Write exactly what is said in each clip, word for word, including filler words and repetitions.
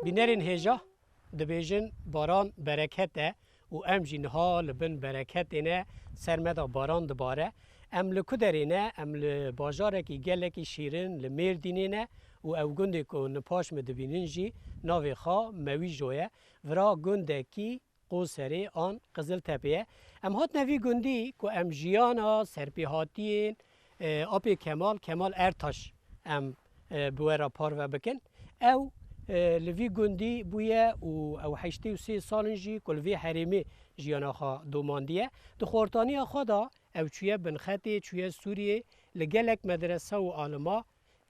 Bînerên hêja dibêjin, baran bereket e û em jî niha li bin bereketê ne, ser me de baran dibare. Em li ku derê ne? Em li bajarekî gelekî şîrin, li Mêrdînê ne û ew gundê ku nipaş min dibînin jî navê xwe Mewîjo ye. Vira gundekî Qoserê an Qiziltepê ye. Em hatine vî gundî ku em jiyana serpêhatiyên, e, Apê Kemal, Kemal Ertaş em, e, bi we re parve bikin. Ew, e, li vî gundî bûye û ew heştê û sê sal in jî ku li vê herêmê jiyana xwe domandiye. Di xortaniya xwe de ew çûye binxetê, çûye Sûriyê, li gelek medrese û alima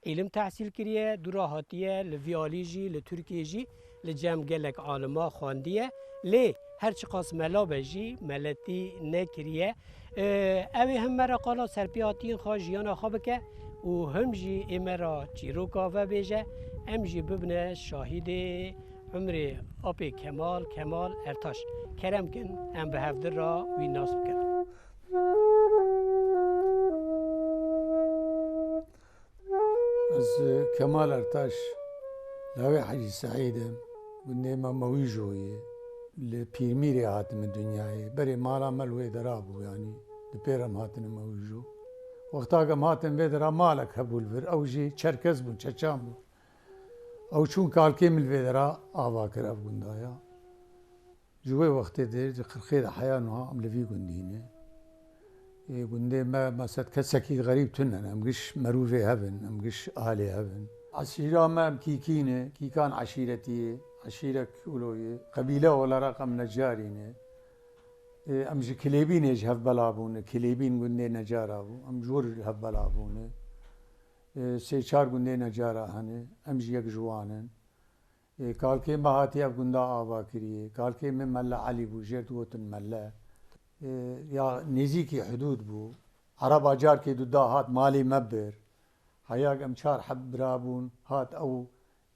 îlim tehsîl kiriye, dû re hatiye, li vî alî jî, li Tirkiyê jî, li cem gelek alima xwendiye. Lê her çiqas mela be jî, meletî nekiriye. Ee, ew ê him me re qala serpêhatiyên xwe, jiyana xwe bike û him jî ê me re çîroka vebêje, em jî bibine şahidê umrê Apê Kemal, Kemal Ertaş. Kerem kin, em bi hevdin re wî nas bikin. Ez, e, Kemal Ertaş, lawê Hecî Seîd im, gundê me Mewîjo ye. Li Pîrmîrê hatime dinyayê. Berê mala me li wê dera bû, yanî di pêr em hatine Mewîjo. Wexta ke em hatin vê dera, malek hebû li vir. Ew jî Çerkez bûn, Çeçan bûn. Ew çûn, kalkê min li vê dera ava kir ev gunda ya. Ji wê wextê dê, ji qirxê de heya niha em li vî gundî ne. Ê gundê me, me sed kesekî xerîb tune ne. Em giş merûvê hev in, em giş ahlê hev in. Eşîra me, em kîkî ne, kîkan eşîretî ye, eşîrek wilo ye. Qebîle olarak em necarî ne. Ê, em ji Kilêbînê ji hev bela bûne. Kilêbîn gundê necara bû. Em ji wir ji hev bela bûne. Ê, sê çar gundê necara hene. Em jî yek ji wan in. Ê, kalkê me hatiye ev gunda ava kiriye. Kalkê min Melle Elî bû, jê re digotin Melle. Ê, ya nêzîkî hidûd bû. Ereba carkê du da hat malê me bir. Heya em çar heb bira bûn, hat ew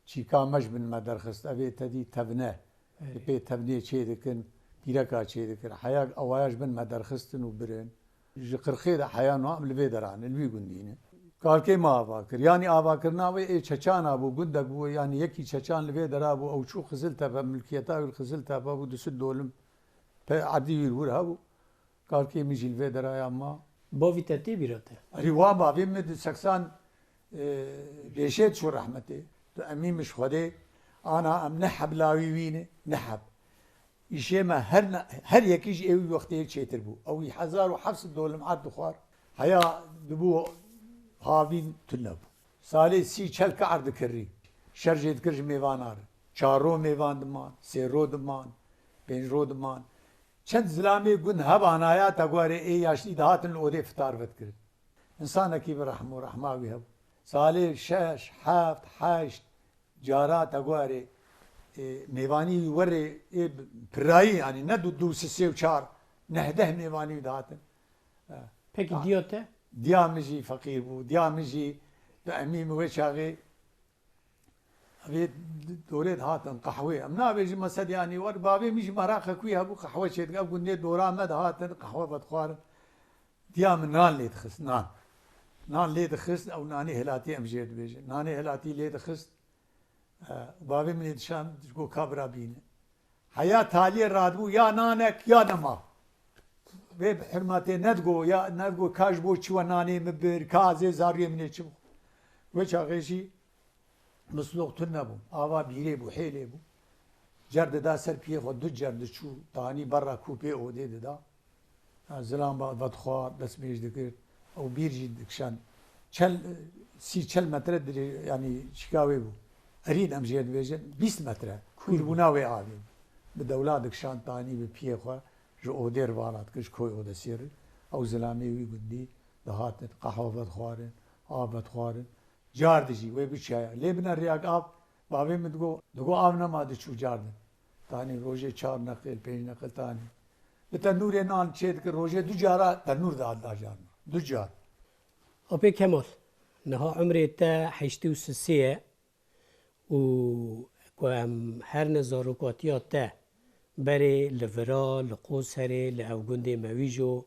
çîka me ji bin me derxist. Ev ê te dî tevne. Erê. Pê tevnê çê dikin, pîreka çê dikir. Heya ewaya ji bin me derxistin û birin. Ji qirxê de heya niha em li vê dera ne, li vî gundî ne. Kalkê me ava kir. Yanî avakirina wê ê Çeçana bû, gundek bû, yanî yekî Çeçan li vê dera bû, ew çû Qiziltepe, milkiyeta wî li Qiziltepe bû, du sed dolim pe erdî wî li wir hebû. Kalkê min jî li vê deraya ma. Bavî te tê bîra te? Erî wa bavê min di seksan, e, pêşê çû rehmetê. Tu emî min ji Xwedê, ana em ne heb lawî wî ne, ne heb. Îşê me her ne, her yekî ji ê wî wextê yek çêtir bû. Ew wî hezar û heft sed dolim erd dixwar. Heya dibû havîn tune bû. Salê sî çel ka erd dikirî. Şer jê dikir ji mêvana re. Çar ro mêvan diman, sê ro diman, pênc ro diman. Çend zilamê gund hebanaya te guherê ê yaşlî dihatin li odê fitar vedikirin. Însanekî bi rehm û rehma wî hebû. Salê şeş, heft, heşt cara te guherê, e, mêvanî wî werê ê pirayî, yanî ne du, du, sê, sê û çar, nehdeh mêvanî wî dihatin. E, Pekî ha, diya te? Diya min jî feqîr bû. Diya min jî bi emî min wê çaxê Evê dorê dihatin qehwê. Em nabêjin mesed, yanî wer bavê min jî meraqek wî hebû, qehwe çêdike. Ev gundê dora me dihatin, qehwe vedixwarin. Diya min nan lê dixist, nan. Nan lê dixist, ew nanê hilatî em jê dibêjin. Nanê hilatî lê dixist. E, bavê min ê dişan, digo ka bira bîne. Heya taliyê radibû ya nanek ya nema. Vê bi hurmetê nedigo, ya nedigo ka ji bo çi we nanê min bir, ka ez ê zariyê min ê çi bixwe. Wê çaxê jî misloq tune bû, ava bîrê bû, hêlê bû. Cer dida ser piyê xwe, du cer diçû, tanî berra kûpê odê dida. Ha, zilam ba-, vedixwar, destmêj dikir. Ew bîr jî dikişand. Çel, sî çel metre dirê, yanî çîka wê bû. Erîn em jê dibêjin, bîst metre. Kûrbûna wê avê. Bi dewla dikişand tanî bi piyê xwe ji odê re vala dikir, ji koy odesê re. Ew zilamê wî gundî dihatin, qehwe vedixwarin, av vedixwarin. Car dijî wê biçaya. Lê bine rêyak av, bavê min digo, digo av nema diçû car din. Tanî rojê çar neqil, pênc neqil tanî. Li tenûrê nan çê dikir, rojê du cara tenûr dihat da car. Du car. Apê Kemal, niha umrê te heştê û sisê ye û ku em her ne zarokatiya te berê li vira, li Qoserê, li ew gundê Mewîjo,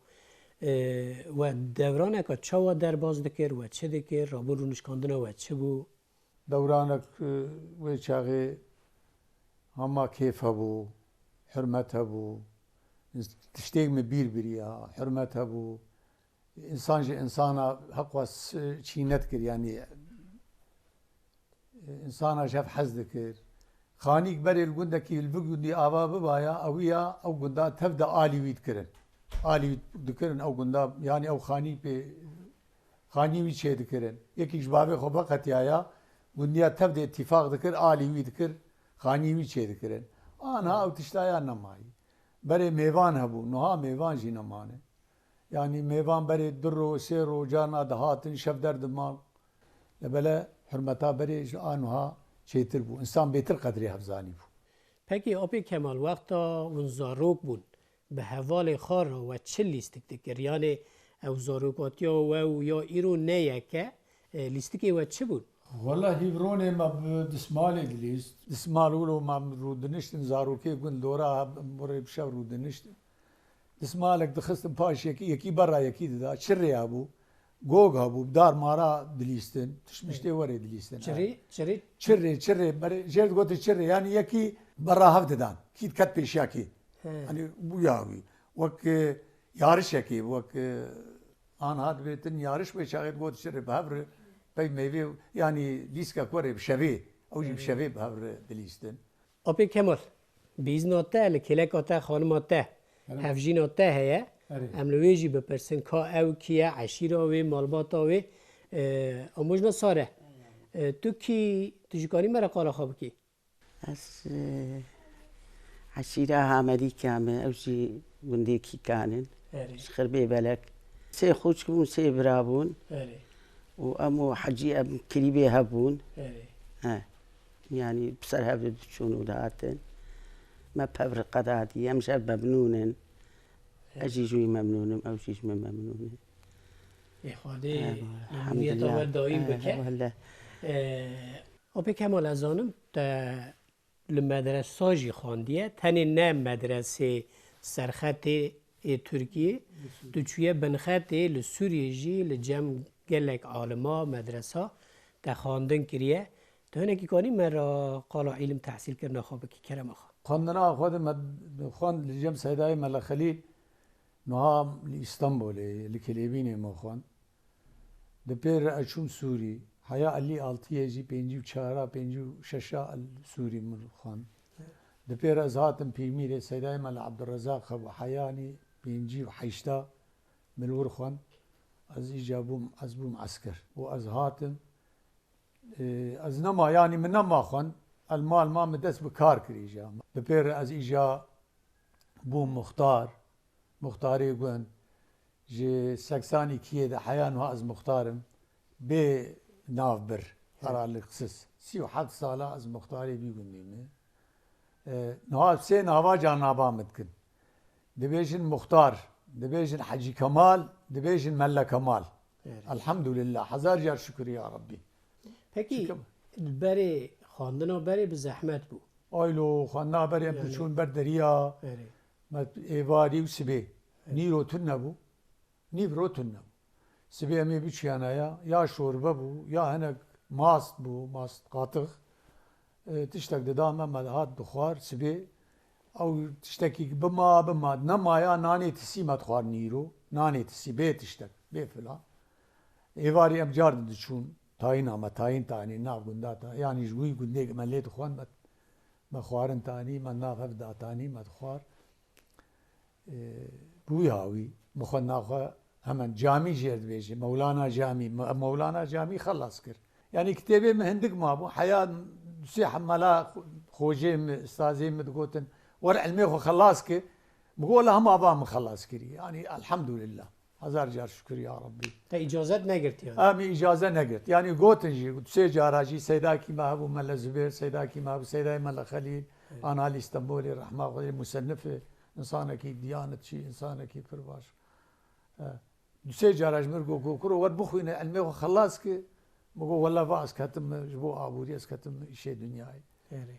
e, we devraneka çawa derbas dikir, we çi dikir, rabûn rûnişkandina we çi bû? Dewranek, e, wê çaxê hema kêf hebû, hurmet hebû, tiştêk min bîr biriya, hurmet hebû. Însan ji însana heqwas çî nedikir, yanî, e, însana ji hev hez dikir. Xanîk berê li gundekî, li vî gundî ava bibaya, ew ya, ew gunda tev de alî wî dikirin. Alî wî dikirin ew gunda, yanî ew xanî pê, xanî wî çê dikirin. Yekî ji bavê xwe veqetiyaya, gundiya tev de îtîfaq dikir, alî wî dikir, xanî wî çê dikirin. Aniha ew tişta ya nemayî. Berê mêvan hebû, niha mêvan jî nemane. Yanî mêvan berê du roj, sê roj carna dihatin, şev der diman. Lebele hurmeta berê ji a niha çêtir bû. Însan bêtir qedrê hev zanîbû. Pekî Apê Kemal, wexta hûn zarok bûn, bi hevalê xwe re we çi lîstik dikir? Yanê ew zarokatiya we û ya îro ne yek e, e, lîstikê we çi bûn? Wela hîvronê me bi dismalê dilîst. Dismal wilo me rûdiniştin, zarokê gund dora, borê bi şev rûdiniştin. Dismalek dixistin paş yekî, yekî berra yekî dida. Çirê hebû, gog hebû, bi dar mara dilîstin. Tiştmiştê werê dilîstin. Çirê, çirê? Çirê, çirê. Berê, jê digotin çirê. Yanî yekî berra hev didan. Kî diket pêşiya kî. He. Hani bûya wî. Wek, e, yarişekê, wek, e, an hat bêtin yarış wê çaxê digot çirê bi hev re pey meyvê, yanî lîskek werê bi şevê. Ew jî bi şevê bi hev re dilîstin. Apê Kemal, bi îzna te, li kêleka te, xanima te, Erê. Hevjîna te heye. Erê. Em li wê jî bipirsin, ka ew kî ye, eşîra wê, malbata wê. E, amojna sare. E, tu kî, tu jî kanî me re qala xwe bikî? Ez, e, eşîra Hamedîka me, ew jî gundê Kîkan in. Erê. Ji Xirbê Belek. Sê xûçk bûn, sê bira bûn. Erê. Û em û Hecî em kirîbê hev bûn. Erê. He. Yanî bi ser hev diçûn û dihatin. Me pevr qedadî, em ji hev memnûn in. Erê. Ez jî ji wî memnûn im, ew jî ji min memnûn in. Ê Xwedê Erê, memnûniyeta elhamdulillah. We daîm Erê, bike. Wele. Ee, Apê Kemal, ez zanim te li medresa jî xandiye, tenê ne medresê serxetê ê Tirkiyê, tu çûye binxetê, li Sûriyê jî li cem gelek alima medresa te xwendin kiriye. Tu hinekî kanî me re qala îlim tehsîlkirina xwe bikî, kerema xwe? Xwendina xwe de me xwend li cem Seydayê Mele Xelîl, niha li Îstanbulê, li Kilêbînê me xwend. Di pê re ez çûm Sûrî. Heya elî altiyê jî pêncî û çara, pêncî û şeşa li Sûrî min xwend. Di pê re ez hatim Pîrmîrê, Seydayê Mela Ebdurezaq hebû. Heyanî pêncî û heşta min li wir xwend. Ez îca bûm, ez bûm esker. Û ez hatim, e, ez nema, yanî min nema xwend. El mal ma min dest bi kar kir îca. Di pê re ez îca bûm muxtar, muxtarê gund. Ji seksanî kiyê de heya niha ez muxtar im. Bê nav bir, aralıksız. Sî û heft sala ez muxtarê vî gundî me. E, niha sê nava carnaba min dikin. Dibêjin muxtar, dibêjin Hecî Kemal, dibêjin Melle Kemal. Erê. Elhamdülillah, hezar car şükür ya Rabbî. Pekî, Çikim? Berê, xwendina berê bi zehmet bû. Aylo, xwendina berê em Yani diçûn ber deriya, Erê. me êvarî û sibê. Nîro tune bû, nîvro tune bû. Sibê em ê biçiyana ya, ya şorbe bû, ya hinek mast bû, mast qatix. E, tiştek dida me, me dihat dixwar, sibê ew tiştekî bima, bima, nemaya nanê tisî me dixwar nîro, nanê tisî, bê tiştek, bê filan. Êvarî em car diçûn, tayîna me, tayîn tanî, nav gunda ta, yanî ji wî gundê me lê dixwend, me, me xwarin tanî, me nav hev da tanî, me dixwar. E, bi wî hawî, min xwendina xwe hemen camî jêr dibêje, Mewlana Camî, Me-, Mewlana Camî xelas kir. Yanî kitêbê min hindik mabû, heya sê hemela xo-, xocê min, ustazê min digotin, wer ilmê xwe xelas ki, min got, wela hema va min xelas kirî. Yanî elhamdülillah. Hezar car şükür ya Rabbî. Te îcazet negirt yani? Em îcaze negirt. Yanî gotin jî, sê cara jî Seydakî me hebû, Mele Zubêr, Seydakî me hebû, Seydayê Mele Xelîl, ana li Stenbolê, rehma Xwedê, musennif e, insanekî diyanetçî, insanekî pir baş. E, du sê cara ji min got, got, kuro, wer bixwîne, ilmê xwe xelas ki. Min got, wela va ez ketim ji bo aborî, ez ketim îşê dinyayê. Erê.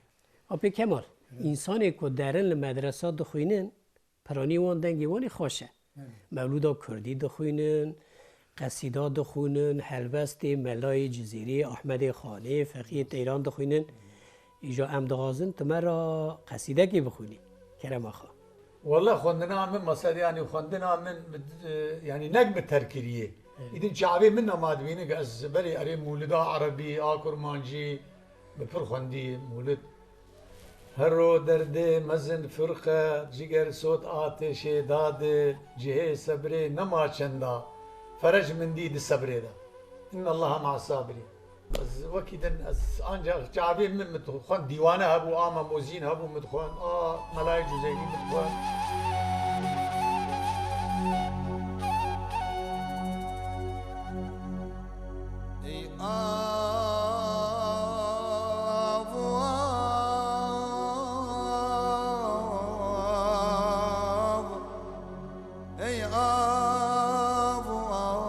Apê Kemal, însanê ku derin li medresa dixwînin, piranî wan dengê wan ê xweş e. Evet. Mewlûda Kurdî dixwînin, qesîda dixwînin, helbestê Melayê Cizîrî, Ahmedê Xanê, Feqiyê Teyran dixwînin. Îja em dixwazin tu me ra qesîdekê bixwînî. Kerema xwe. Wele xwendina min, mesela, yanî xwendina min, e, yanî nek bi terkiriyê. Evet. Îdin çavê min nema dibînin ki ez berê erê mûlida erebî, a kurmancî, bi pir xwendî mûlid. Hero derdê mezin firqe, ciger sot ateşê dade, cihê sebrê nema çenda, ferec min dî di sebrê de. Innallaha ma'a sabirin. Ez wekî din, ez ancak çavê min min dixwend, dîwane hebû, a Mem Ozîn hebû min dixwend, a Melayê Cuzeyî min dixwend. Ey av, av, ey av, av,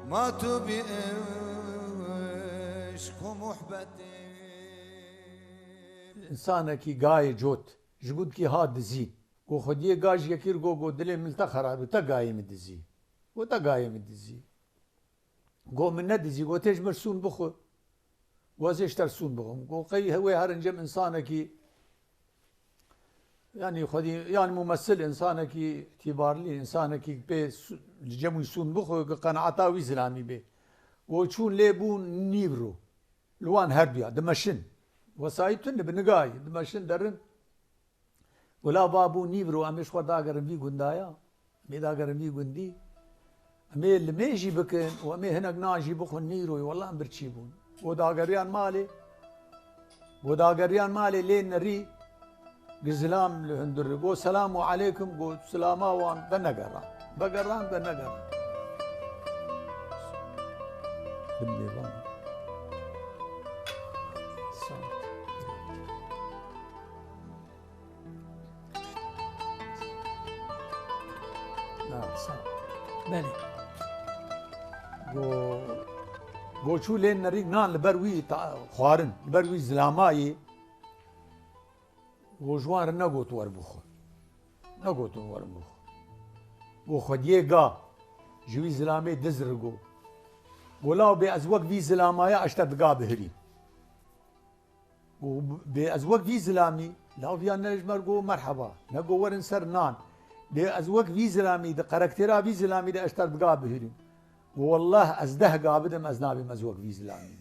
ma tu bi eşq û muhbetê. Însanekî gayê cot, ji gundkî hat dizî. Go xwediyê ga ji yekî re go, go dilê min li te xerab e, te gayê min dizî. Go te gayê min dizî. Go min nedizî, go tê ji min sûn bixwe. Go ez ê ji te sûn bixwim. Go qey wê herin cem însanekî, yanî xwedî, yanî mumesil însanekî îtîbarlî, însanekî pê sû-, li cem wî sûn bixwe, ki qenaeta wî zilamî bê. Go çûn lê bûn nîvro. Li wan herduya dimeşin. Wesayît tune bi nigayî dimeşin derin. Wela va bû nîvro, em ê ji xwe dagerin vî gundaya. Em ê dagerin vî gundî. Em ê limê jî bikin û em ê hinek nan jî bixwin nîroyê. Wela em birçî bûn. Go dageriyan malê. Go dageriyan malê lê nerî. Gizilam li hundir. Go selamu aleykum. Go silama wan venegeran. Vegeran venegeran. Bin lê van. Sağ ol. Na, sağ ol. Belê. Go, go çû lê nerî nan li ber wî ta-, xwarin, li ber wî zilamayî. Go ji wan re negot wer bixwe. Negotin wer bixwe. Go xwediyê ga ji wî zilamê diz re go. Go law bê ez wek vî zilamaya ez te diga bihirîm. Go bê ez wek vî zilamî, law viya ne ji me re go merheba. Ne go werin ser nan. Bê ez wek vî zilamî di qerektêra vî zilamî de ez te diga bihirîm. Go wellah ez deh ga bidim ez nabêm ez wek vî zilamî.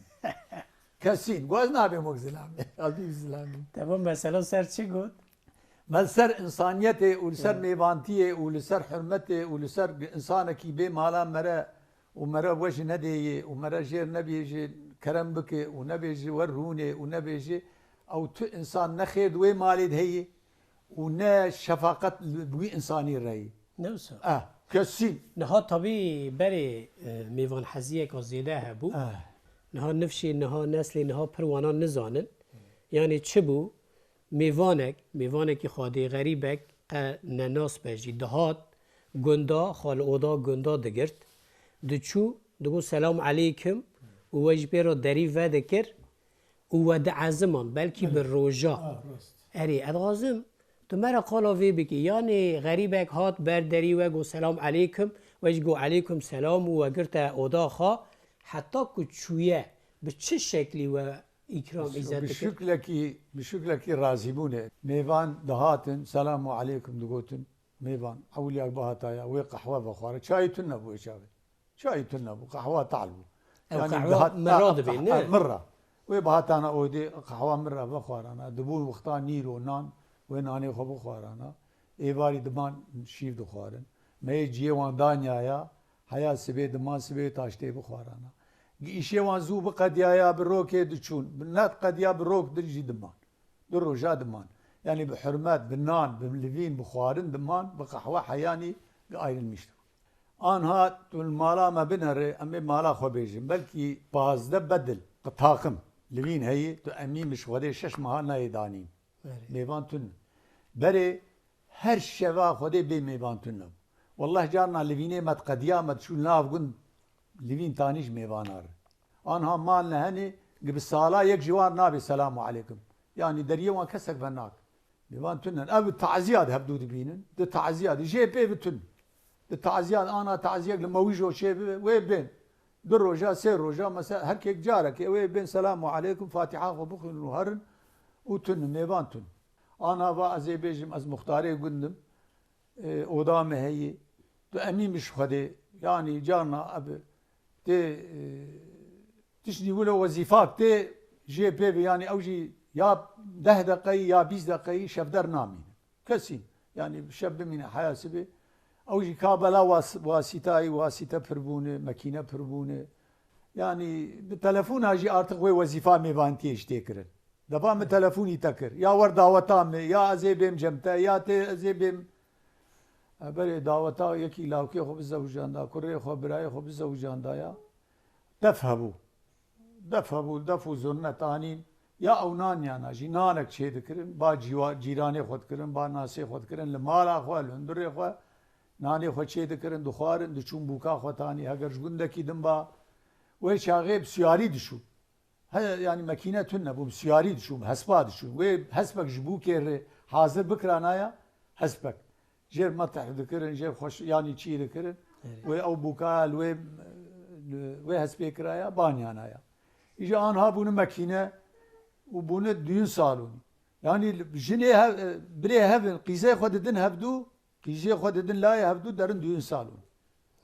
Kesîn. Go ez nabêm wek zilamî. Ez bî zilamî. Te bo mesela ser çi got? Me li ser însaniyetê û li ser mêvantiyê û li ser hurmetê û li ser însanekî bê mala mere û mere we ji nedêyê û mere jêr nebêjê kerem bike û nebêje wer rûnê û nebêje ew tu însan ne xêr di wê malê de heye û ne şefaqet li, bi wî însanî re ye. Ne wisa? Eh, kesîn. Niha tabî berê, e, mêvanheziyeka zêde hebû. Eh. Niha nifşê niha, neslê niha pir wana nizanin. Yanî çi bû? Mêvanek, mêvanekî xwedê xerîbek qe nenas be jî dihat gunda, xwe li oda gunda digirt, diçû, digot, "Selam aleykum" û we jî pê re derî vedikir û we dieziman, belkî bi roja. Ah, rast. Erê, ez dixwazim tu me re qala vê bikî. Yanî xerîbek hat ber derî we got, "Selam aleykum", we jî got, "Aleykum selam" û we girte oda xwe. Heta ku çûye, bi çi şeklî we îkram, îzzet dikir? Bi şiklekî, bi şiklekî razîbûnê. Mêvan dihatin, "Selamu aleykum" digotin. Mêvan, ewliya bihata ya, wê qehwe vexware. Çayî tune bû wê çaxê. Çayî tune bû, qehwa tal bû. Ew qehwa mirra dibê, ne? Mirra. Wê bihatana odê, qehwa mirra vexwarana. Dibû wexta nîro nan, wê nanê xwe bixwarana. Êvarî diman şîv dixwarin. Me yê ciyê wan danyaya, heya sibê diman sibê taştê bixwarana. Gi îşê wan zû biqediyaya bi rokê diçûn. Bi nediqediya bi rok din jî diman. Du roja diman. Yanî bi hurmet, bi nan, bi livîn, bi xwarin diman, bi qehwe heyanî ayrılmıştık. Anha tu li mala me binerê, em ê mala xwe bêjin. Belkî pazdeh bedil, qe taqim, livîn heyî, tu emî min ji Xwedê şeş meha nayê danîn. Erê. Mêvan tune. Berê her şeva Xwedê bê mêvan tune bû. Wallah carna livînê me diqediya me diçû nav gund livîn tanî ji mêvana re. Anha mal ne henê, gi bi sala yek ji wan nabê selamu aleykum. Yanî deriyê wan kesek venak. Mêvan tune. Ev taziya de hevdû dibînin. Di taziya de jê pê bi tune. Di taziya de ana taziyek li Mewîjo çê bibe, wê bên. Du roja, sê roja, mesela herkek carekê wê bên selamu aleykum, fatiha xwe bixwînin û herin û tune, mêvan tune. Ana va ez ê bêjim, ez muxtarê gund im. E, oda me heye. Tu emî min ji Xwedê, yanî carna ev tê, e, tiştî wilo wezîfak tê jê pê ve, yanî ew jî ya deh deqeyî ya bîst deqeyî şevder namîne. Kesî, yanî şev bimîne heya sibê. Ew jî kabela was-, wasîtayî, wasîte pir bûne, mekîne pir bûne. Yanî bi telefona jî artık wê wezîfa mêvantiyê ji tê kirin. Deva min telefonî te kir. Ya wer daweta min, ya ez ê bêm cem te, ya tê ez ê bêm. E, berê daweta yekî lawkê xwe bizewicanda, kurê xwe, birayê xwe bizewicandaya. Def hebû. Def hebû, def û zurnet anîn. Ya ew nan yana jî nanek çê dikirin, ba cîwa-, cîranê xwe dikirin, ba nasê xwe dikirin, li mala xwe, li hundirê xwe nanê xwe çê dikirin, dixwarin, diçûn bûka xwe tanî, heger ji gundekî din ba, wê çaxê bi siyarî diçûn. He, yanî mekîne tune bû, bi siyarî diçûn, bi hespa diçûn. Wê hespek ji bûkê re hazir bikiranaya, hespek. Jêr metih dikirin, jêr xweş, yanî çî dikirin. Erê. Wê ew bûka li wê, li wê hespê kiraya, banyanaya. Îja anha bûne mekîne û bûne düğün salonî. Yanî jinê hev, birê hevin, qîzeyê xwe didin hevdû, Qîzê xwe didin layê hevdû derin düğün salon.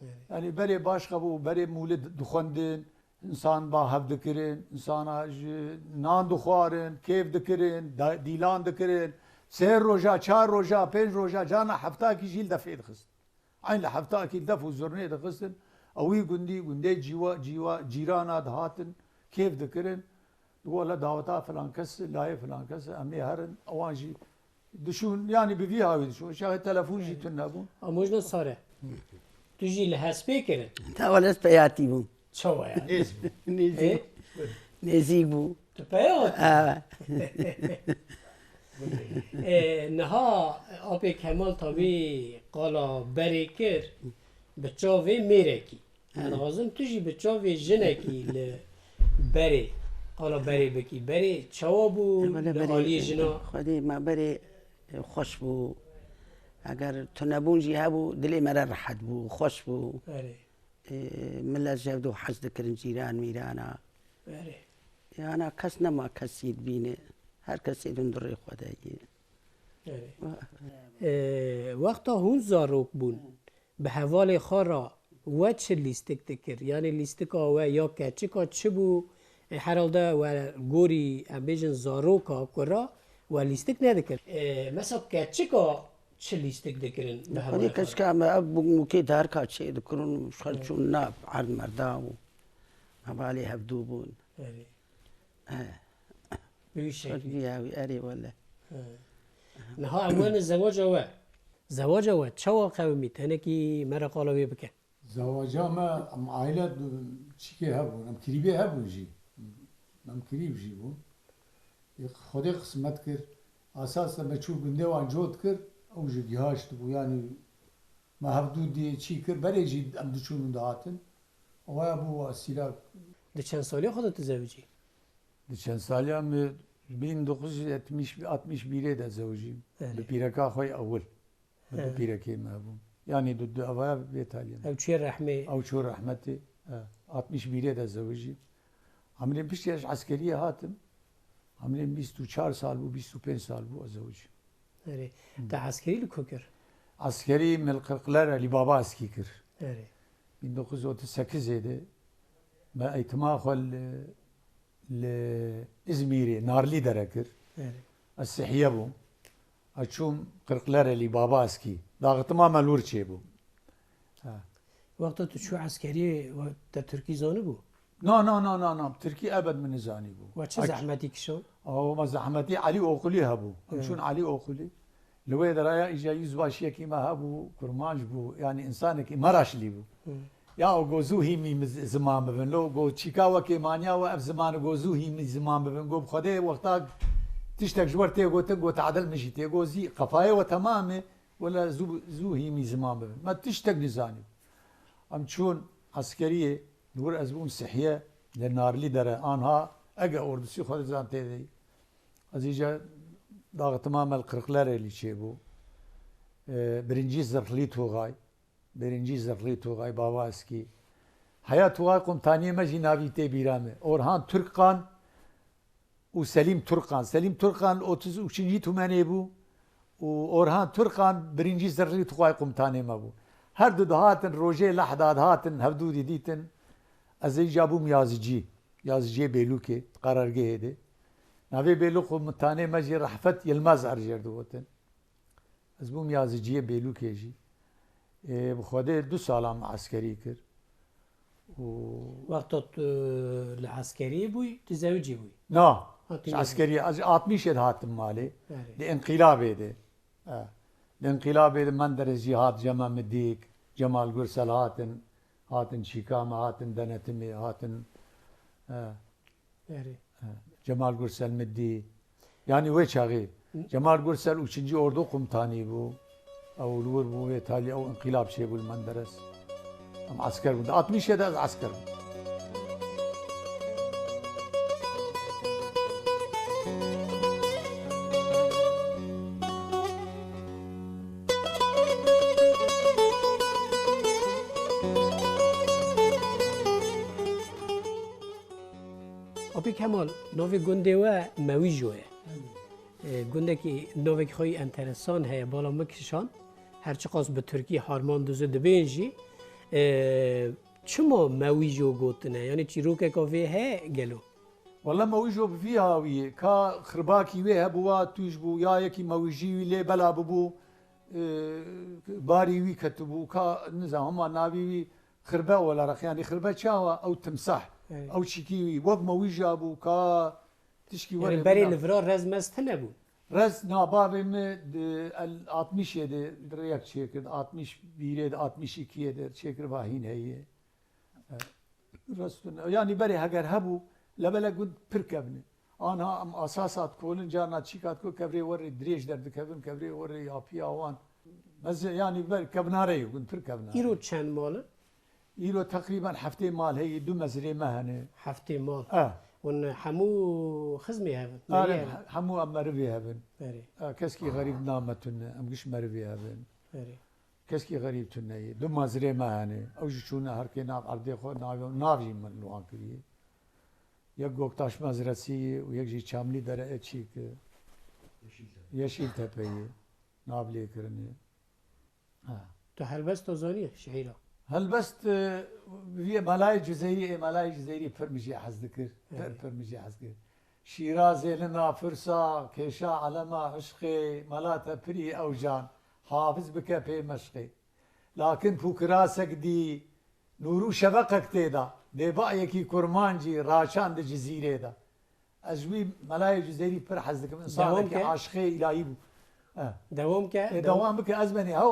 Evet. Yanî berê baş xebû, berê mûlid dixwendin, însan ba hev dikirin, însana ji nan dixwarin, kêf dikirin, da-, dîlan dikirin. Sê roja, çar roja, pênc roja, carna heftakî jî li defê dixist. Eyn li heftakî def û zurnê dixistin. Ewî gundî, gundê cîwa, cîwa, cîrana dihatin, kêf dikirin. Wele daweta filan kes, layê filan kes, em ê herin, ewan jî dişûn, yanî bi vî hawî dişûn. Şahê telefon jî tune bûn. Amojna sare. Tu jî li hespê kirin? Te wele ez peyatî bûm. Çawa yani? Nêz bû. Nêzî. E? Nêzî bû. Tu peya hatî? Evet. E, niha Apê Kemal tabî qala berê kir, bi çavê mêrekî. Ez dixwazim tu jî bi çavê jinekî li berê, qala berê bikî. Berê çawa bû li aliyê jina? Xwedê me berê, e, xweş bû. Eger tunebûn jî hebû, dilê me re rehet bû, xweş bû. Erê. E, milet ji hevdû hez dikirin, cîran mîrana. Erê. Yana kes nema kesî dibîne. Her kesê di hundirê xwe de ye. Erê. E, wexta hûn zarok bûn, bi hevalê xwe re we çi lîstik dikir? Yanî lîstika we ya keçika çi bû? E, herhalde we gorî, em bêjin, zaroka kura we lîstik nedikir. E, mesela keçika çi lîstik dikirin bi hevalê xwe re? Keçika me ev bû mûkê darka çê dikirin û xelçûn nav erd merda û hevalê hevdû bûn. Erê. Bi wî şeklî. Erê wele. Niha em wene zewaca we. Zewaca we çawa qewimî? Tenekî me re qala wê bike. Zewaca me, em aile çîkê hebûn, em kirîbê hebûn jî. Em kirîb jî bûn. Ê Xwedê qismet kir. Esas de me çû gundê wan cot kir, ew jî gihaşt bû. Yanî me hevdû dî çî kir, berê jî em diçûn û dihatin. Ewa bû esîra. Di çend salî xwe de tu zewicî? Di çend saliya me bin dokuz yüz yetmiş, altmış birê de zewicîm. Erê. Bi pîreka xwe ewil. Bi du He. pîrekê me bûn. Yanî du, du evaya vê taliyê me. Ew çûye rehmê. Ew çû rehmetê. E, altmış birê de zewicî. Emrên piştî ez eskeriyê hatim. Emrên bîst û çar sal bû, bîst û pênc sal bû ez zewicî. Erê. Hı. Te eskerî li ku kir? Eskerî me li Qirqler Elî Baba eskî kir. Erê. Bin dokuz yüz otuz sekizê de me eğitima xwe li, li Îzmîrê, Narlî dere kir. Erê. Ez sihiye bûm. Ez çûm Qirqler Elî Baba eskî. Daxitma me li wir çêbû. Ha. Wexta tu çû eskeriyê, we te tirkî zanibû? Na, na, na, na, na. Tirkî ebed min nizanîbû. We çi Aç- zehmetî kişand? Aw, me zehmetî Elî Oqulî hebû. Em Hı. çûn Elî Oqulî. Li wê deraya îca yüzbaşiyekî me hebû, kurmanc bû, yanî însanekî Meraşlî bû. Hı. Ya o go zû hîmî mi z-, ziman bibin. Lo go çîka wekê maniya we ev ziman go zû hîmî ziman bibin. Go bi Xwedê wexta tiştek ji we tê gotin, go tadil min jî tê. Go zî qefayê we temam e, wele zû, zû hîmî ziman bibin. Me tiştek nizanî. Em çûn eskeriyê, li wir ez bûm sihiye, li Narlî dere, anha ege ordusî xwe dizan tê de. Ez îca daxitma me li Qirqlerê lî çêbû. E, birinci zırhlı tugay, birinci zırhlı tugay, Baba Eskî. Heya tugay komutaniyê me jî navî tê bîra me. Orhan Türkkan û Selîm Turkan. Selîm Turkan otuz üçüncü tümenê bû û Orhan Turkan birinci zırhlı tugay komutanê me bû. Her du dihatin rojê lehda dihatin hevdû didîtin. Ez ê îca bûm yazicî. Yaziciyê Bêlûkê, qarargehê de. Navê Bêlûk komutanê me jî Rehfet Yilmaz er jêr digotin. Ez bûm yaziciyê Bêlûkê jî. Ê, bi Xwedê du sala min eskerî kir. Û Wexta tu li eskeriyê bûyî, tu zewicî bûyî? Na, Ha, tu ji yê eskeriyê, ez ji altmışê de hatim malê. Erê. Di înqilabê de. E, di înqilabê de Menderes jî hat, Cema Midik, Cemal Gürsel hatin, hatin çîka me, hatin denetimê, hatin, e, Erê. He, Cemal Gürsel mi dî. Yanî wê çaxê Hı. Cemal Gürsel üçüncü Ordu Komutanî bû. Ew li wir bû, wê talî ew înqilab çêbû li Menderes. Em esker bûn. Altmışê de ez esker bûm. Apî Kemal, navê gundê we Mewîjo ye. Belê. E, gundekî, navekî xwe yî enteresan heye, bala min kişand. Her çiqas bi tirkî Harmanduzu dibên jî, e, çima Mewîjo gotine? Yanî çîrokeka vê heye gelo? Wele Mewîjo bi vî hawiyê, ka xirbakî wê hebûwa tûj bû, ya yekî Mewîjî wî lê bela bibû, e, barî wî ketibû, ka nizam hema navî wî Xirbe olarak, yanî xirbe çawa? Ew timsah. Evet. Ew çîkî wî wek mewîja bû ka tişkî Yanî were berê bîna. Li vira rez mez tune bû. Rez na bavê min di el altmışê de rêyek çêkir, altmış birê de, altmış ikiyê de çêkir va hîn heye. E, rez tune. Yanî berê heger hebû, lebelek gund pir kevne. Anha em asasat kolin carna çîkat ku kevrê werê dirêj derdikevin, kevrê werê yapiya wan. Ez yanî ber kevnare yo, gund pir kevnare. Îro çend mal in? Îro teqrîben heftê mal heye, du mezrê me hene. Heftê mal. Eh. Hûn hemû xizmê hev in? Are, Meriyê hev in? Hemû em merivê hev in. Erê. Eh, keskî xerîb na me tune, em giş merivê hev in. Erê. Keskî xerîb tune ye. Du mezrê me hene. Ew jî çûne herkê nav erdê xwe, nav, nav jî min li wan kiriye. Yek Goktaş Mezresi ye û yek jî Çamlî Dere e çîk e. Yeşîltepe. Yeşîltepe ye. Nav lê kirine. Ha. Tu helbesta zanî şehîra? Helbest, e, vî Melayê Cizêrî, ê Melayê Cizêrî pir min jê hez dikir. Pir, Evet. pir min jê hez dikir. Şîrazê li nafirsa, kêşa elema işqê, mela te pirî ew can, hafiz bike pê meşqê. Lakin pûkirasek dî, nûr û şeveqek tê de. Dêbayekî kurmancî raçand di Cizîrê de. Ez ji wî Melayê Cizîrî pir hez dikim. Dewam Însanekî ke. Aşiqê îlahî bû. Eh. Dewam ke. Ê, dewam. Dewam bike, ez benî. Hew,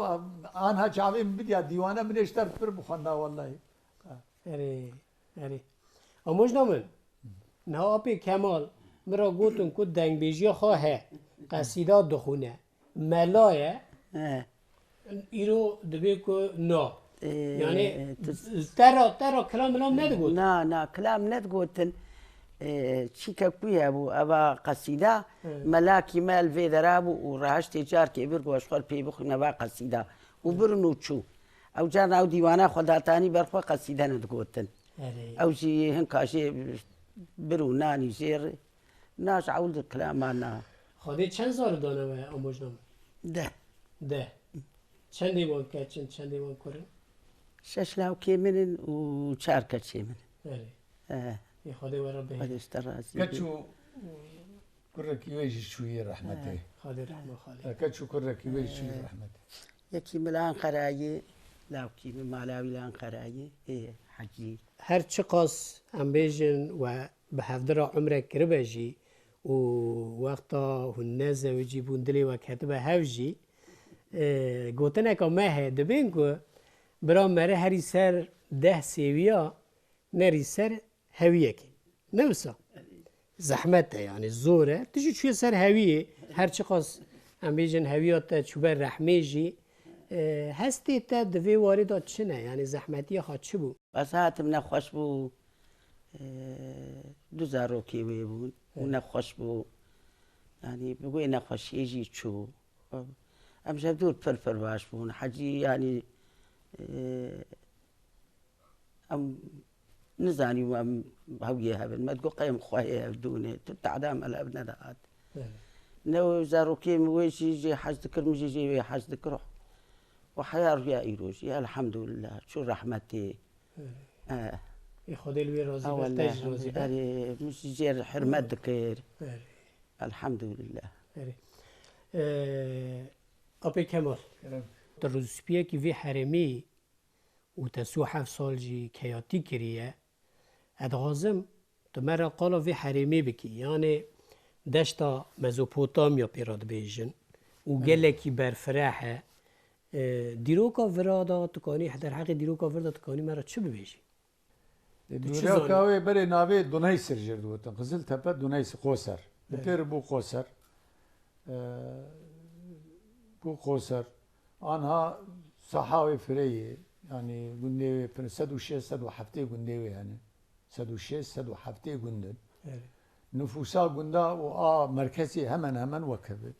anha çavê min bidiya dîwane, min ê ji te pir bixwenda wellahî. Erê, erê. Amojna min. Niha apê Kemal min ra gotin ku dengbêjiya xwe he. Qesîda dixwîne. Mela ye. He. Îro dibê ku na. Ee, Yani tu te ra, te ra kilam milam nedigot. Na, na, kilam nedigotin. Ee, çîke ku hebû, eva qesîda, He. Melakî me li vê dera bû û reheştê carkê vir ku ez xwe pê bixwîne va qesîda. Û birin û çû. Ew carna ew dîwana xwe datanî ber xwe qesîde nedigotin. Erê. Ew jî hinka jê bir û nanî jê re. Na ji ewl di kilama na. Xwedê çend zarok dane we, Amojna min? Deh. Deh. Çendê wan keç in, çendê wan kur in? Şeş lawkê min in û çar keçê min in. Erê. He. Ê Xwedê we re bihêle. Xwedê ji te razî Keç be. Û kurekî wê jî çûyî rehmetê. He. Xwedê rehma xalê. He, keç û kurekî wê jî çûyî He. Rehmetê. Yekî min li Anqerayê, lawkî min mala wî li Anqerayê, ê Hecî. Her çiqas em bêjin we bi hevdi re umrek kiribe jî û wexta hûn nezewicî bûn, dilê we ketibe hev jî, e, gotineka me heye, dibên ku bira mere herî ser deh sêwiya, nerî ser hewiyekê. Ne wisa? Zehmet e, yani zor e. Tu jî çûye ser hewiyê, her çiqas em bêjin hewiya te çûbe rehmê jî, e, hestê te di vê warê de çi ne? Yani zehmetiya xwe çi bû? Ez hatim nexweş bû, e, du zarokê wê bûn û Evet. Nexweş bû. Yani bi wê nexweşiyê jî çû. Em ji hevdûr pir pir baş bûn. Hecî yani, e, Em nizanî em hewiyê hev in. Me digot qey em xwehê hev dûnê. Tu tehda me li hev nedihat. Evet. Ne zarokê min wê jî jê hez dikir, min jî jê wê hez dikir. Û heya rûya îro jî, elhamdulillah, çû rehmetê. Evet. Eh. Ê Xwedê li wê razî be, te jî razî be. Erê, min jî jê re hurmet dikir. Evet. Elhamdulillah. Erê. Ee, Apê Kemal, Kerem. Tu rûspiyekî vê herêmî û te sî û heft sal jî keyatî kiriye. Ez dixwazim tu me re qala vê herêmê bikî. Yanê deşta Mezopotamya pê re dibêjin û Evet. Gelekî berfireh e. E, dîroka vira de tu kanî, derheqê dîroka vir de tu kanî me re çi bibêjî? E, Tu çi dîroka zanî? Wê berê navê Duneysir jê digotin. Qiziltepe Duneysir, Qoser. Li Evet. Pêr bû Qoser. E, bû Qoser. Anha saha wê fireyê, yanî gundê wê pir, sed û şêst, sed û heftê gundê wê hene. Sed û şêst, sed û heftê gund in. Evet. Nifûsa gunda û a merkezê hemen hemen wek hev e.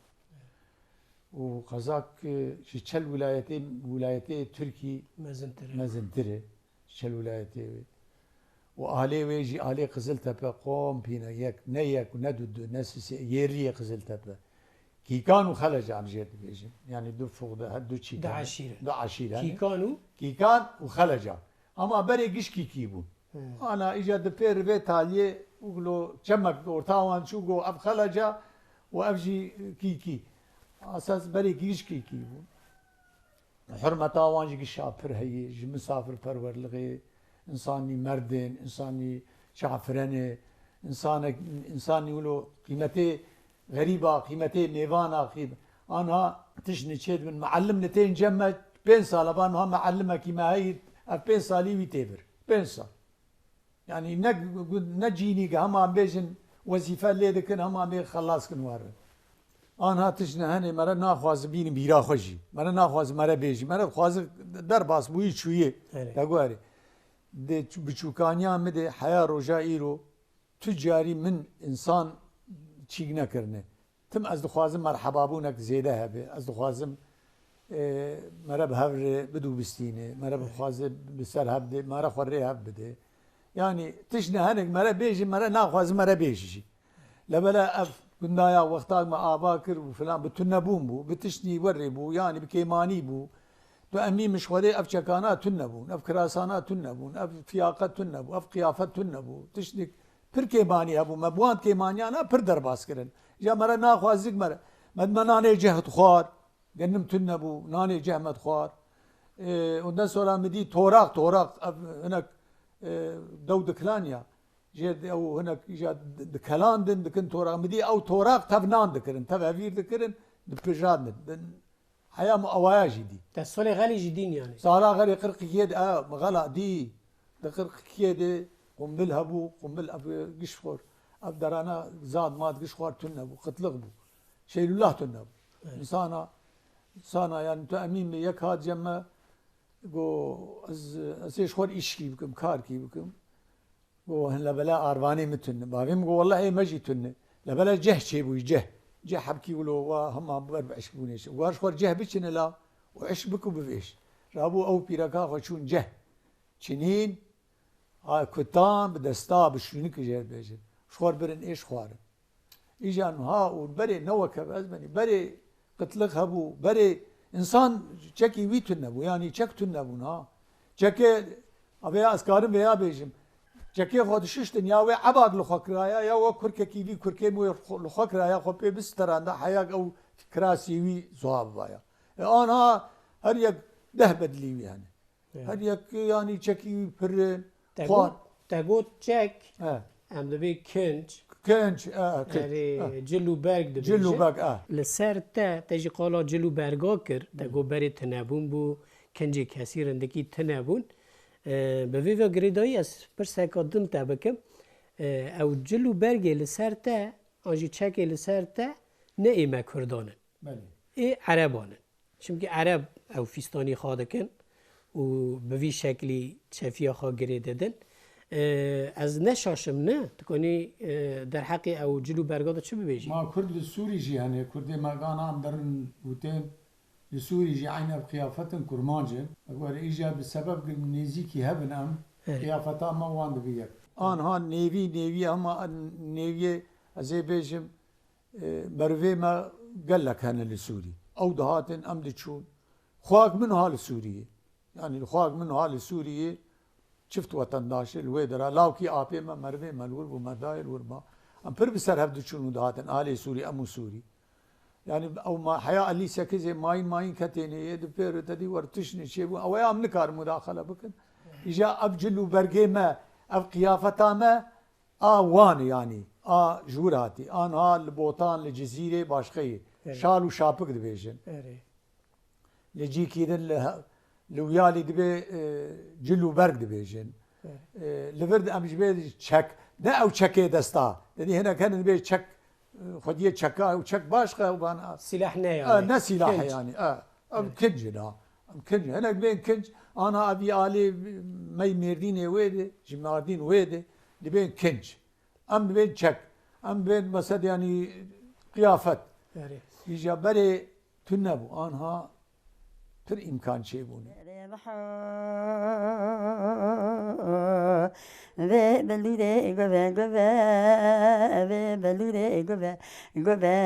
Û qezak, e, ji çel wilayetê, wilayetê Tirkî Mezintir e. Mezintir e. Çel wilayetê wê. Û alê wê jî alê Qiziltepe, qom pîne yek, ne yek, ne du du, ne sê sê, yê riyê Qiziltepe. Kîkan û Xeleca em jê dibêjin. Yanî du fuxde, her du çîkan. Du eşîre. Du eşîre, ne? Kîkan û? Kîkan û Xeleca. Ama berê giş Kîkî bûn. Hmm. Ana îca di pêr vê taliyê û lo çemek orta wan çû go ev Xeleca û ev jî Kîkî. Esas berê giş Kîkî bûn. Hurmeta wan ji gişa pir heye, ji misafirperwerlixê, însanî merdin, însanî çafirenê, însanek, însanî wilo qîmetê xerîba, qîmetê mêvana, qîm-, anha tiştnî çêdibin. Meellim li tên cem me pênc sal e, van ha meellimekî me heyî, ev pênc salî wî tê vir. Pênc sal. Yanî ne, ne cînî ge hema em bêjin wezîfe lê dikin, hema em ê xelas kin werin. Anha tişt ne henê, me re naxwazi bînin bîra xwe jî. Me re naxwazi me re bêjî. Me re dixwazi derbas bûyî çûyê. Erê. Te guherî. Dê çû-, biçûkaniya min dê heya roja îro tu carî min însan çîk nekirine. Tim ez dixwazim merhebabûnek zêde hebe. Ez dixwazim, e, mere bi hev re bidûbistîne, mere bixwaze bi ser hev de, mere xwe rê hev bide. Yanî tişt ne henek mere bêjî, mere naxwazim mere bêjî jî. Lebele ev gundaya wextak me ava kir û filan bi tunebûn bû, bi tiştî werê bû, yanî bi kêmanî bû. Tu emî min ji Xwedê ev çekana tune bûn, ev kirasana tune bûn, ev fiyaqe tune bû, ev qiyafet tune bû. Tiştî pir kêmanî hebû, me bi wan kêmaniyana pir derbas kirin. Ja me re naxwazik me re. Me dime nanê ceh dixwar, genim tune bû, nanê ceh me dixwar. Ê, ondan sonra min dî toraq, toraq, ev hinek e, dew dikilan ya. Jê de ew hinek îja di-, dikelandin, dikin toraq. Mi dî ew toraq tev nan dikirin, tev hevîr dikirin, dipijandin. Din, heya min awaya jî dî. Te solê xelî jî dîn yani. Sala xelî qirqîkiyê de, e, mi xela dî. Di qirqîkiyê de qumbil hebû, qumbil ev giş xor. Ev derana zad mad giş xor tune bû, qitliq bû. Şeylullah tune bû. Evet. Însana, însana yani tu emîn be yek hat cem me, go ez, ez ê ji xor îşkî bikim, karkî bikim. Go hin lebele arvanê min tune. Bavê min go welleh ê me jî tune. Lebele ceh çêbûyî, ceh. Ceh hebkî wilo wa hema ber bi eşk bûnê çi. War ji xor ceh biçine la û eşk bik û bivêj. Rabû ew pîreka xwe çûn ceh. Çinîn, a kutan bi desta, bi şûnik jê dibêjin. Ji xor birin êş xwarin. Îja niha û berê ne weke ez benî, berê qitliq hebû, berê însan çekî wî tune bû, yanî çek tune bûn ha. Çekê, a vêya ez karim vêya bêjim. Çekê xwe dişiştin ya wê ebag li xwe kiraya, ya we kurkekî vî kurkê wê li xwe kiraya, xwe pê bisteranda, heyak ew kirasî wî zuha bibaya. E, anha her yek deh bedilî wî hene. Ya. Her yek, yanî çekî wî pir e, Te xwar. got, te got çek, He. em dibê kinc. Kinc, e, kinc. Erê, E. cil û berg dibêjin. Cil û berg, e. Li ser te, te jî qala cil û berga kir, te Hmm. got berê tinebûn bû, kincê kesî rindekî tinebûn. E, bi vê ve girêdayî ez pirseka din te bikim. E, ew cil û bergê li ser te, an jî çekê li ser te, ne ê me Kurdan in. Belê. Ê Ereban in. Çimkî Ereb ew fîstanî xwe dikin û bi vî şeklî çefiya xwe girê didin. Ee, ez ne şaşim ne, tu konî, e, derheqê ew cil û berga de çi bibêjî? Ma Kurd li Sûrî jî hene, Kurdê me gana em derin û tên li Sûrî jî eyn ev qiyafetin kurmanc in. Ev were îja bi sebeb nêzîkî hebin em, Evet. qiyafeta me wan dibi yek. Anha nêvî, nêvî hema nêviyê ez ê bêjim, E, merivê me gelek hene li Sûrî. Ew dihatin, em diçûn. Xwak min ha li Sûriyê. Yanî xwak min ha li Sûriyê çift wetendaş e, li wê dera. Lawkî apê me, merivê me li wir bû, me dayê li wir ma. Em pir bi ser hev diçûn û dihatin. Alê Sûrî, em û Sûrî. Yanî ew ma, heya Elî Sekizê mayîn mayîn ketênê yê, di pêr te dî wer tiştnê çêbû. Ew ya em nikarin mudaxele bikin. Îja ev cil û bergê me, ev qiyafeta me, A wan e yanî, a ji wir hatî. Anha li Botan, li Cizîrê, başqeyî. Erê. Şal û şapik dibêjin. Erê. Li cîkî din li he-, li Wiyalî dibê, e, cil û berg dibêjin. Erê. E, li vir de em ji bê çek, ne ew çekê desta. Dedî hinek hene dibê çek, e, xwediyê çeka, ew çek başqa, ew van a. Silah ne yani? E, ne silah Kinc. yani, e. Ev Hı. kinc in ha. Ev kinc in. Hinek bên kinc, ana evî alê mey Mêrdînê wê de, ji Mardîn wê de, dibên kinc. Em dibên çek. Em dibên mesed, yanî qiyafet. Erê. Îja berê tune bû. Anha pir îmkan çêbûne. Vê belûrê guve guve, vê belûrê guve guve.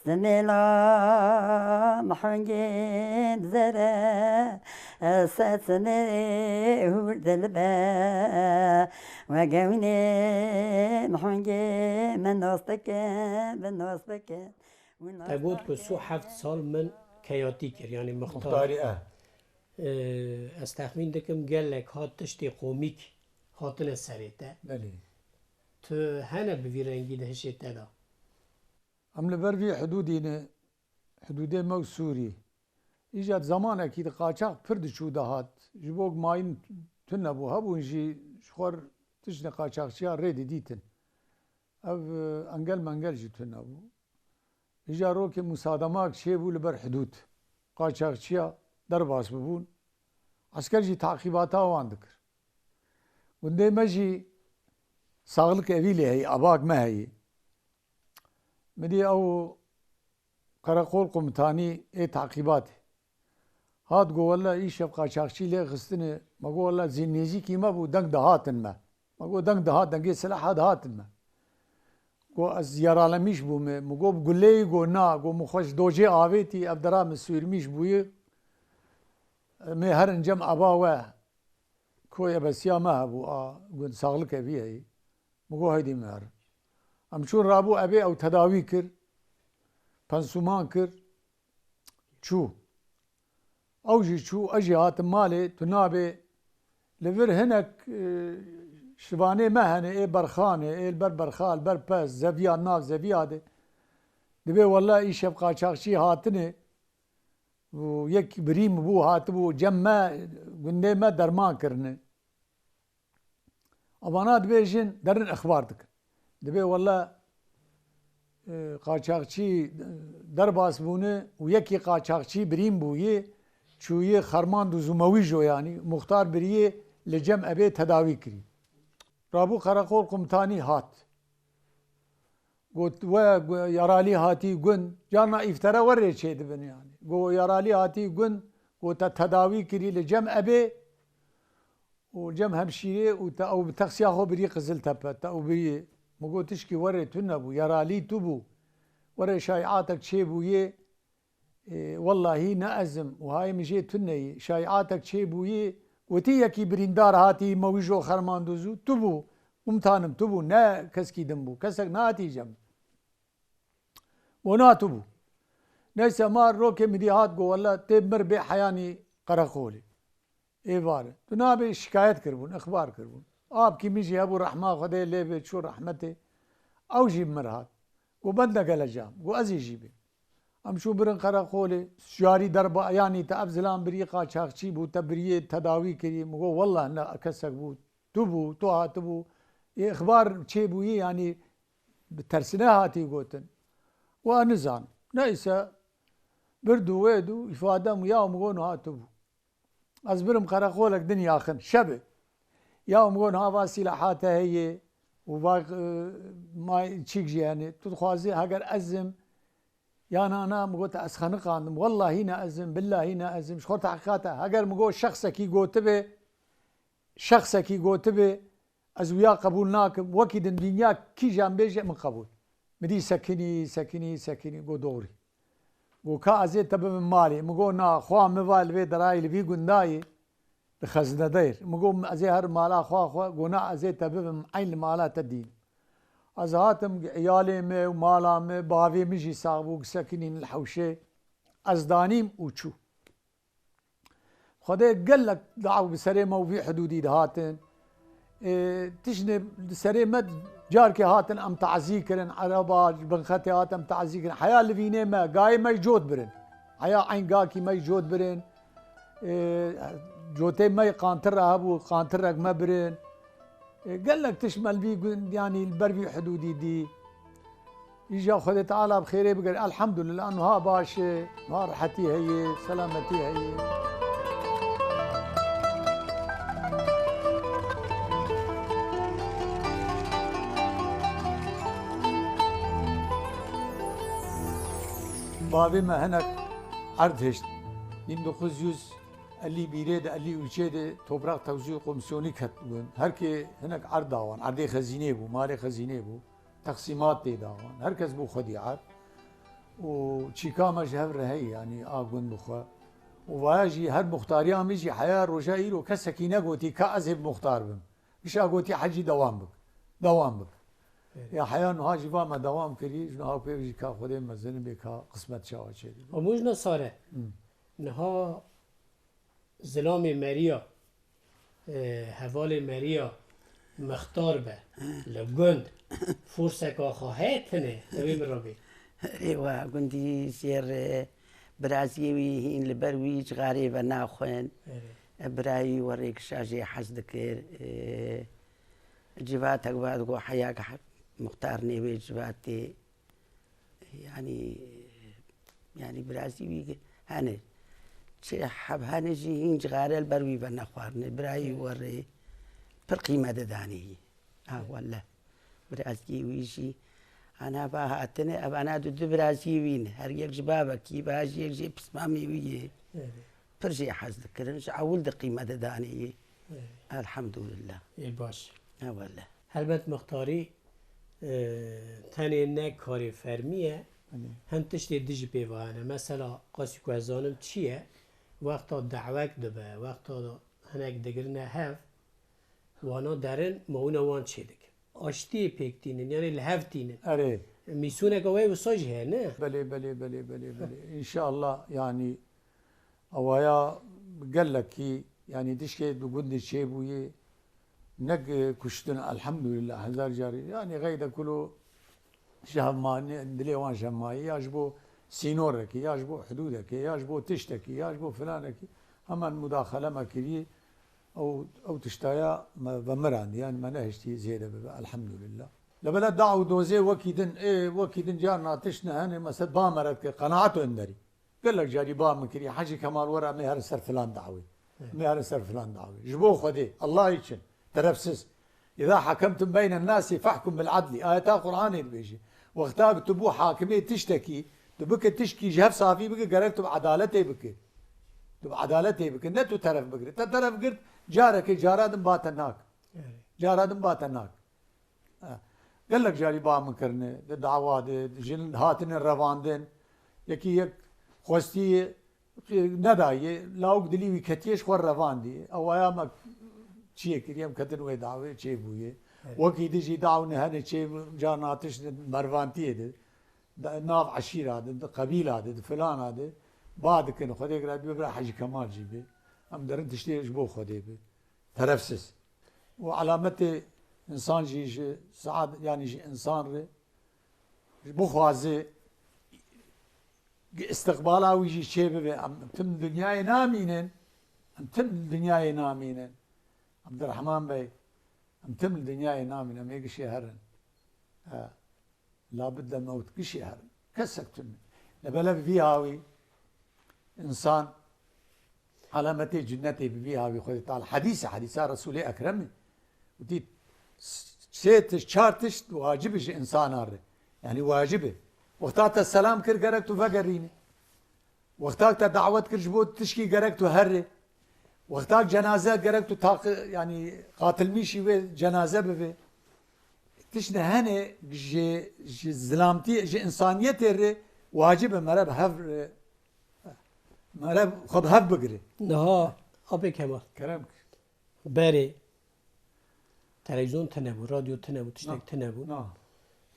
Simêla mihungê dizere, se simêlê hûr dilibe. We gewnê mihungê min nas dike, min nas dike. Te got ku sî û heft sal min keyatî kir, yanî mixtar. Mixtarî, e. Ee, ez texmîn dikim gelek hat tiştê komîk hatine serê te. Belê. Tu hene bi vî rengî di hişê te de? Em li ber vî hidûdî ne, hidûdê me û Sûrî. Îja di zamanekî de qaçax pir diçû dihat. Ji bo mayîn tune bû. Hebûn jî ji xwe tiştine qaçaxçiya rê didîtin. Ev, e, engel mengel jî tune bû. Îja rokê Mûsa Demak çêbû li ber hidûd. Qaçaxçiya derbas bibûn. Esker jî taqîbata wan dikir. Gundê me jî Saxlik Evîlê heyî, abak me heyî. Min dî ew qereqol komutanî ê taqîbatê. Hat got, "Wele îşev qaçaxçî lê xistine." Me got, "Wele zî nêzîkî me bû, deng dihatin me." Me got, "Deng dihat, dengê silaha dihatin me." Got, "Ez yaralemîş bûme." Min got, "Bi guleyî?" Got, "Na." Got, "Min xwe ji docê avêtî, ev dera min sûrmîş bûye. Em ê herin cem eba we." Koyê besiya me hebû, a gund Saxlik Evî heyî. Min got, "Heydî min herin." Em çûn rabû ebê ew tedawî kir, pensûman kir, çû. Ew jî çû, ez jî hatim malê, tu nabê Li vir hinek, e, şivanê me hene, ê berxanê, ê li ber berxa, li ber pez, zeviya, nav zeviya de. Dibê wele îşev qaçaxçî hatine û yek birî min bû, hatibû cem me, gundê me derman kirine. Evana dibêjin, derin exbar dikin. Dibê wele, e, qaçaxçî, e, derbas bûne û yekî qaçaxçî birîn bûye, çûye Xermand û Zûmewîjo, yanî muxtar biriye, li cem ebê tedawî kirî. Rabû qereqol qumtanî hat. Got, we gu-, yaralî hatî gund, carna îftera we rê çêdibin yanî. Got, yaralî hatî gund, got, te tedawî kirî li cem ebê û cem hemşîrê û te ew bi texsiya xwe birî Qiziltepe, te ew birî. Min got, tişkî we rê tune bû, yaralî tu bû. We rê şayiatek çêbûyê, Ê, wellahî ne ez im û hayê min jê tune yî. Şayiatek çêbûyî, gotî yekî birîndar hatî me wî jo xermandozû. Tu bû, qumtanim tu bû, ne keskî din bû. Kesek nehatî cem. Wana tu bû. Neyse ma rokê min dî hat go wele tê mir bê heyanî qereqolê. Êvar e. Tu nabê şikayet kiribûn, ixbar kiribûn. Apkî min jî hebû rehma Xwedê lê bê çû rehmetê. Ew jî mir hat. Got, "Ben de gele cam." Got, "Ez ê jî bêm." Em çû birin qereqolê, jarî derba, yanî te ev zilam birî qaçaxçî bû, te biriyê tedawî kirî. Min got, "Wellah ne kesek bû, tu bû, tu hatibû." Ê ixbar çêbûyî, yanî bi tersine hatî gotin. Wa nizan. Neyse, bird û wêd û îfade min ya min got, "Niha tu bû." Ez birim qereqolek din yaxin, şebe. Ya min got, "Ha va sîlaha te heye û va, e, ma çîk jî hene. Tu dixwazî heger ez im ya na na?" Min got, "Ez xeniqandim. Wellahî ne ez im, billahî ne ez im. Ji xwe tehqîqat e. Heger min got şexsekî gotibe, şexsekî gotibe, ez wiya qebûl nakim. Wekî din dinya kîjan bêje min qebûl." Min dî sekinî, sekinî, sekinî. Got, "Doğrî." Got, "Ka ez ê te bibim malê." Min got, "Na, xwa min va li vê derayê, li vî gundayê, li xezinedeyr." Min got, "Ez ê herim mala xwa xwe." Got, "Na, ez ê te bibim eyn li mala te dîn." Ez hatim, iyalê me û mala me, bavê min jî sax bû, sekinîn li hewşê. Ez danîm û çû. Xwedê gelek daw bi serê me û vî hidûdî dihatin. Ê, tiştê li serê me carkê hatin em tazî kirin, ereba ji binxetê hat em tazî kirin. Heya livînê me, gayê me jî cot birin. Heya eyn gakî me jî cot birin. Ê, cotê me qantir re hebû, qantirek me birin. Ê, gelek tişt me li vî gund, yanî li ber vî hidûdî dî. Îja Xwedê Teala bi xêrê bigire. Elhamdulillah, niha baş e, niha rehetî heye, selametî heye. Bavê me hinek erd hişt. Bin dokuz yüz elli birê de, elli üçê de toprak tewzî komisyonî ket gund. Her kê hinek erd dawan, erdê xezînê bû, malê xezînê bû. Teqsîmat tê dawan. Her kes bû xwedî erd. Û çîka me ji hev re heye, yanî a gund bi xwe. Û vaya jî her muxtariya min jî heya roja îro kesekî negotî ka ez ê muxtar bim. Gişa gotî hecî dewam bik. Dewam bik. Evet. Ya heya nuha jî va me dewam kirî, ji nuha pê jî ka Xwedê mezin bê ka qismet çawa çêdibe. Amûjna sare. Hı. Niha zilamê meriya, e, hevalê meriya mixtar be li gund, forseka xwe heye tine, evê min rabê. Ê wa gundî jêr, e, biraziyê wî hîn li ber wî cixarê ve naxwin. Evet. E, birayî we rêkişa jê hez dikir. E, civatek ve digo heya muxtar nêvê civatê. Yanî, yanî birazî wî hene. Çi heb hene jî hîn cixare li ber wî ve nexwarine. Birayî werê pir qîmet didanê yî. Ha, wele. Birazî wî jî ana va hatine, ev ana du du birazî wî ne. Her yek ji bavekî, va jî yek jê pismamê wî yê. Evet. Pir jê hez dikirin, ji ewil de qîmet didanê yî. Evet. Elhamdulillah. Ê baş. Ha, wele. Helbet mixtarî, e, tenê ne karê fermî ye, Belê. Hem tiştê dijî pê ve hene. Mesela, qasî ku ez zanim çi ye, wexta dawek dibe, wexta hinek digirine hev, wana derin, mawîna wan çêdike. Aştiyê pêk tînin, yanî li hev tînin. Erê. Mîsûneke wê wisa jî heye, ne? Belê, belê, belê, belê, belê. Înşallah, yanî, Awaya gelekî, Yanî tişkê di gundê çêbûyê, ne kuştin, elhamdulillah, hezar carî. Yanî xeyde kulo ji hev ma-, dilê wan ji hev mayî, ya ji bo sînorekî, ya ji bo hidûdekê, ya ji bo tiştekî, ya ji bo filanekî, hemen mudaxele me kirî, ew, ew tiştaya me vemirandî, yanî me nehiştî zêde bibe, elhamdulillah. Lebele daw û dozê wekî din, ê, wekî din carna tişt ne hene, mesela ba me re dike, qenaet wenderî. Gelek carî ba min kirî, Hecî Kemal, were em ê herin ser filan dawê. Evet. Em ê herin ser filan dawê. Ji bo Xwedê, Allah için, terefsiz. "Îza hakemtum beynen nasi fehkum bil adli." Ayeta Qur'anê dibêje. Wexta tu bû hakimê tiştekî, tu bike tişkî ji hev safî bike, gerek tu bi edaletê bike. Tu bi edaletê bike, ne tu teref bigire. Te teref girt, carekê cara din ba te nak. Evet. Cara din ba te nak. Ha. Gelek carî ba min kirine, di dawa de, jin hatine revandin. Yekî yek xwestî nedayê, lawik dilî wî ketiye, ji xwe revandî. Ewaya me çiyê kiriye, em ketin wê dawê, çêbûye. Evet. Wekî di jî daw ne hene çê, carna tişt di mervantiyê de, di nav eşîra de, di qebîla de, di filana de, ba dikin, Xwedê gira dibe bira Hecî Kemal jî be. Em derin tiştê ji bo Xwedê be. Terefsiz. Û alametê însan jî ji saad, yanî ji însan re bixwaze istiqbala wî jî çêbibe. Em tim dinyayê namînin. Em tim dinyayê namînin. Abdurrahman Bey, em tim dinyayê namînin. Em ê gişê herin. Ha. Labudde mewt gişê herin. Kesek tune. Lebele bi vî hawî însan alametê cinnetê bi vî hawî Xwedê Teala. Hedîs e, hedîsa Resûlê Ekremî. Witî sê tişt, çar tişt wacib e ji însana re. Yanî wacib e. Wexta te selam kir, gerek tu vegerînî. Wextak te dawet kir ji bo tişkî, gerek tu herê. Wextak cenaze, gerek tu taqi-, yanî qatilmîşî wê cenaze bivê. Tişt ne hene ji, ji zilamtî, ji însaniyetê re wacib e mere bi hev re, mere xwe bi hev bigire. Niha, Apê Kemal. Kerem kir. Berê televîzyon tune bû, radyo tune bû, tiştek Na. tune bû. Na.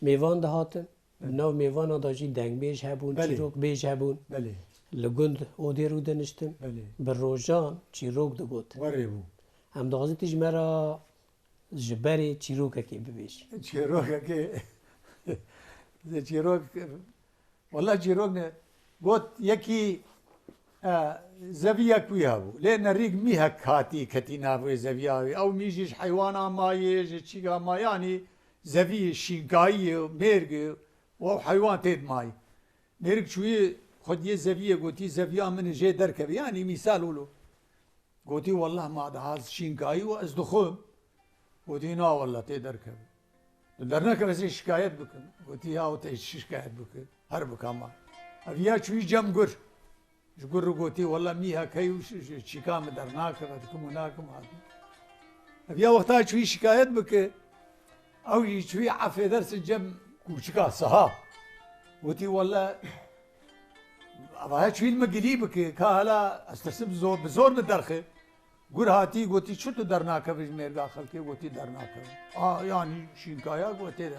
Mêvan dihatin, Belê. Nav mêvana da jî dengbêj hebûn, Belê. çîrokbêj hebûn. Belê. Li gund odê rûdiniştin. Belê. Bi rojan çîrok digot. Werê bû. Em dixwazin tu ji me re ji berê çîrokekê bibêjî. Çîrokekê, çîrok, Wela çîrok ne. Got, yekî, e, zeviyek wî hebû. Lê nerîk mîhek hatî ketî nav wê zeviya wî. Ew mî jî ji heywana mayê, ji çîka ma-, yanî zevî şînkayî ye, mêrg e, û ew heywan tê di mayî. Mêrik çûyî xwediyê zeviyê, gotî, "Zeviya min e, jê derkevê." Yanî mîsal wilo. Gotî, "Wallah, ma diha ez şînkayî û ez dixwim." Gotî, "Na wallah, tê derkeve. Tu dernekeve, ez ê şikayet bikim." Gotî, "Ya, tê çi şikayet bike? Her bika ma." Ev ya çûyî cem gur. Ji gur re gotî, "Wallah, mîhek heye û ş-, ş-, çîka min dernakeve, dikim û nakim." Ev ya wexta çûyî şikayet bike, ew jî çûyî, affedersin, cem kûçika saha. Gotî, "Wallah, ava he çûyî li min gilî bike, ka hela ez tirsim zor, bi zor min derxe." Gur hatî gotî, "Çi tu dernakevî ji mêrga xelkê?" Gotî, "Dernakevim." "A, yanî şînkaya ku tê de."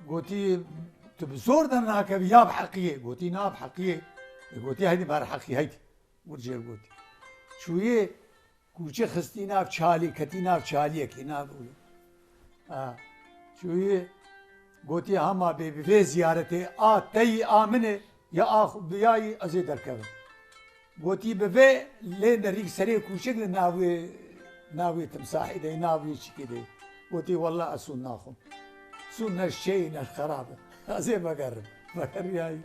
Gotî, "Tu bi zor dernakevî ya bi heqiyê?" Gotî, "Na, bi heqiyê." E, gotî, "Heydî ber heqî, heydî." Gur jê gotî. Çûyê kûçe xistî nav çalî, ketî nav çaliyekê, nav wî. Ha. Çûyê gotî, "Hema bê bi vê ziyaretê, a teyî a min e, ya a xu-, bi ya yî ez ê derkevim." Gotî, "Bi vê lê nerîk serê kûçik de navê, navê timsahî de, navê çikî de." Gotî, "Wallah, ez sûn naxwim. Sûn ne ji çêyî ne ji xerab e. Ez ê vegerim." Vegeriyayî.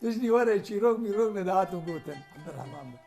Tiştî were çîrok mîrok ne dihatin gotin. Abdurrahman Bey.